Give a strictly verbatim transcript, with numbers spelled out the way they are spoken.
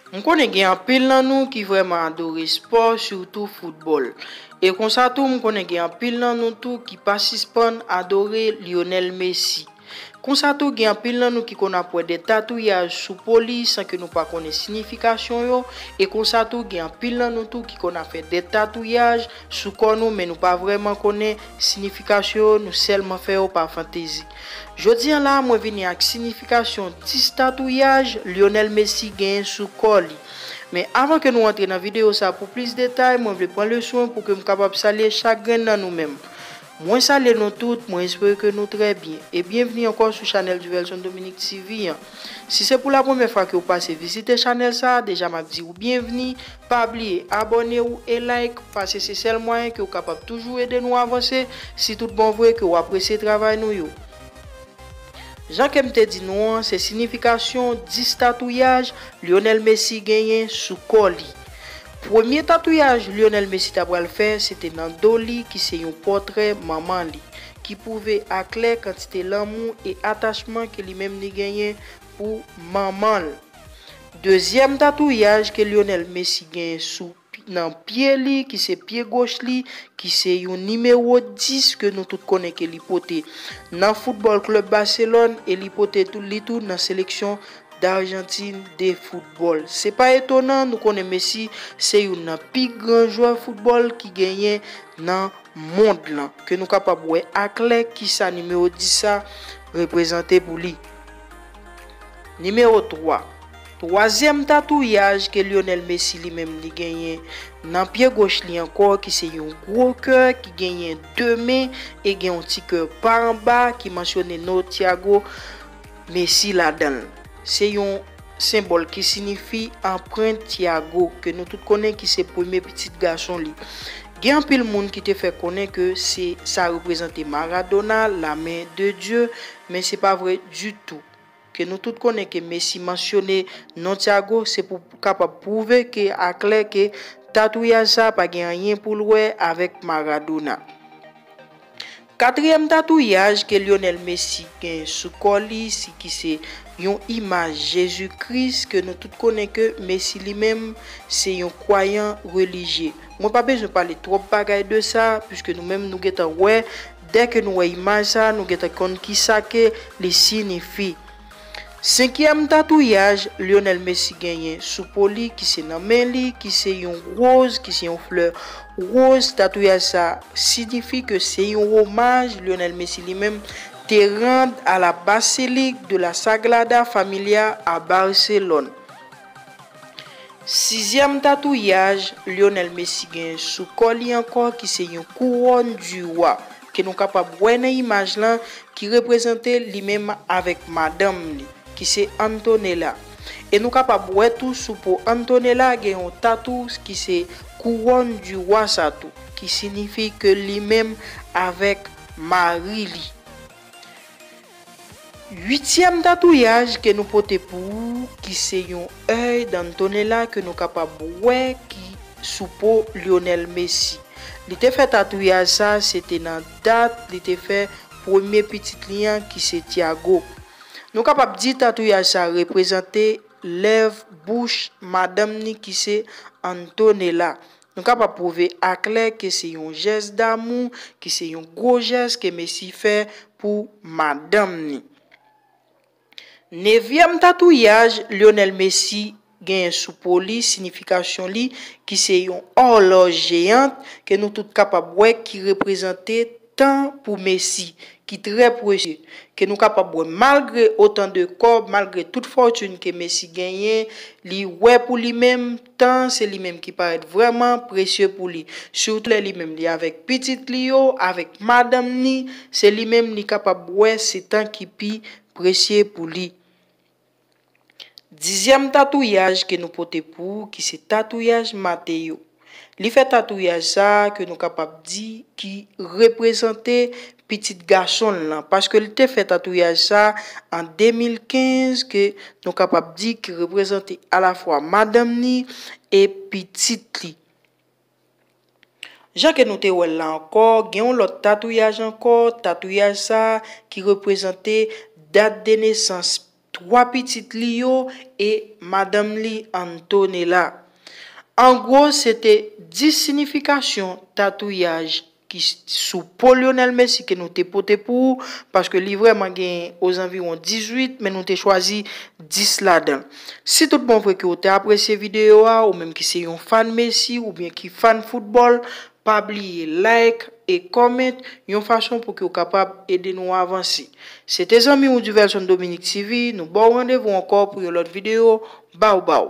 M konnen gen anpil nan nou ki vrèman adore spò, sitou foutbòl. E konsa tou, m konnen gen anpil nan nou tou ki pa sispann adore Lionel Messi. Konsa tou, gen anpil nan nou ki konn ap wè de tatouyaj sou po li san ke nou pa konnen siyifikasyon yo. E konsa tou, gen anpil nan nou tou ki konn ap fè de tatouyaj sou kò nou, men nou pa vrèman konnen siyifikasyon yo, nou sèlman fè yo pa fantezi. Jodi a la, mwen vini ak siyifikasyon dis tatouyaj Lionel Messi genyen sou kò li. Men avan ke nou antre nan videyo sa, pou plis detay, mwen vle pran le swen pou ke m kapab salye chak grenn nan nou menm. Mwen salye nou tout, mwen espere ke nou trè byen. E byenvni ankò sou chanèl Duvelson Dominique T V an. Si se pou la premyè fwa ke w pase vizite chanèl sa, deja m ap di w byenvni. Pa bliye abòne w e like, paske se sèl mwayen ke w kapab toujou ede nou avanse, si tout bon vre ke w apresye travay nou yo. Jan ke m te di nou an, se siyifikasyon dis tatouyaj Lionel Messi genyen sou kò li. Premye tatouyaj Lionel Messi ta pral fè, se te nan do li, ki se yon pòtrè manman li, ki pwouve aklè kantite lanmou e atachman ke li menm li genyen pou manman l. Dezyèm tatouyaj ke Lionel Messi genyen sou nan pye li, ki se pye goch li, ki se yon nimewo dis ke nou tout konnen ke li pote nan Football Club Barcelone e li pote tou, li tou nan seleksyon d'Argentine de foutbòl. Se pa etonan, nou konnen Messi se youn nan pi gran jwè foutbòl ki genyen nan mond lan, ke nou kapab wè aklè kisa nimewo dis sa reprezante pou li. Nimewo twa. Twazyèm tatouyaj ke Lionel Messi li menm li genyen nan pye goch li ankò, ki se yon gwo kè ki genyen de men e gen yon ti kè pa anba ki mansyone non Thiago Messi ladan l. Se yon senbòl ki siyifi anprent Thiago, ke nou tout konnen ki se premye pitit gason li. Gen anpil moun ki te fè konnen ke se, sa reprezante Maradona, la main de Dieu, men se pa vre ditou. Ke nou tout konnen ke Messi mansyone non Thiago, se pou kapab pwouve ke aklè ke tatouyaj sa pa gen anyen pou l wè avèk Maradona. Katriyèm tatouyaj ke Lionel Messi gen sou kò li, si ki se yon imaj Jezi Kris, ke nou tout konnen ke Messi li menm se yon kwayan relijye. Mwen pa bezwen pale twòp bagay de sa, piske nou menm nou gentan wè, dèke nou wè imaj sa, nou gentan konn kisa ke li siyifi. Senkyèm tatouyaj Lionel Messi genyen sou po li, ki se nan men li, ki se yon woz, ki se yon flè woz. Tatouyaj sa siyifi ke se yon omaj Lionel Messi li menm te rann a la Basilique de la Sagrada Familia a Barcelone. Sizyèm tatouyaj Lionel Messi gen sou kò li ankò, ki se yon couronne du roi, ke nou kapab wè nan imaj lan, ki reprezante li menm avèk madanm li, ki se Antonella. E nou kapab wè tou sou po Antonella gen yon tatou ki se couronne du roi sa tou, ki siyifi ke li menm avèk mari li. Uityèm tatouyaj ke nou pote pou ou, ki se yon œil d'Antonella ke nou kapab wè ki sou po Lionel Messi. Li te fè tatouyaj sa, se te nan dat li te fè premye pitit li an, ki se Thiago. Nou kapab di tatouyaj sa reprezante lèv bouch madanm ni, ki se Antonella. Nou kapab pwouve aklè ke se yon jès damou, ki se yon gwo jès ke Messi fè pou madanm ni. Nevyèm tatouyaj Lionel Messi genyen sou po li, siyifikasyon li, ki se yon òlòj jeyant ke nou tout kapab wè ki reprezante tan pou Messi, ki trè presye, ke nou kapab wè malgre otan de kòb, malgre tout fòtin ke Messi genyen, li wè pou li menm, tan se li menm ki parèt vrèman presye pou li. Sitou lè li menm li avèk pitit li yo, avèk madanm ni, se li menm li kapab wè se tan ki pi presye pou li. Dizyèm tatouyaj ke nou pote pou ou, ki se tatouyaj Mateo. Li fè tatouyaj sa a ke nou kapab di ki reprezante pitit gason l lan, paske li te fè tatouyaj sa a an de mil kenz, ke nou kapab di ki reprezante alafwa madanm ni e pitit li. Jan ke nou te wè l la ankò, gen yon lòt tatouyaj ankò, tatouyaj sa a ki reprezante dat de nesans twa pitit li yo e madanm li Antonella. An gwo, se te dis sinifikasyon tatouyaj ki s- sou po Lionel Messi ke nou te pote pou ou, paske li vrèman gen ozanviwon dizuit, men nou te chwazi dis ladan. Si tout bon vre ke w te apresye videyo a, ou menm ki se yon fan Messi oubyen ki fan foutbòl, pa bliye like e comment yon fason pou ke w kapab ede nou avanse. Se te zanmi w Duvelson Dominique T V, nou ba w randevou ankò pou yon lòt videyo. Bawbaw.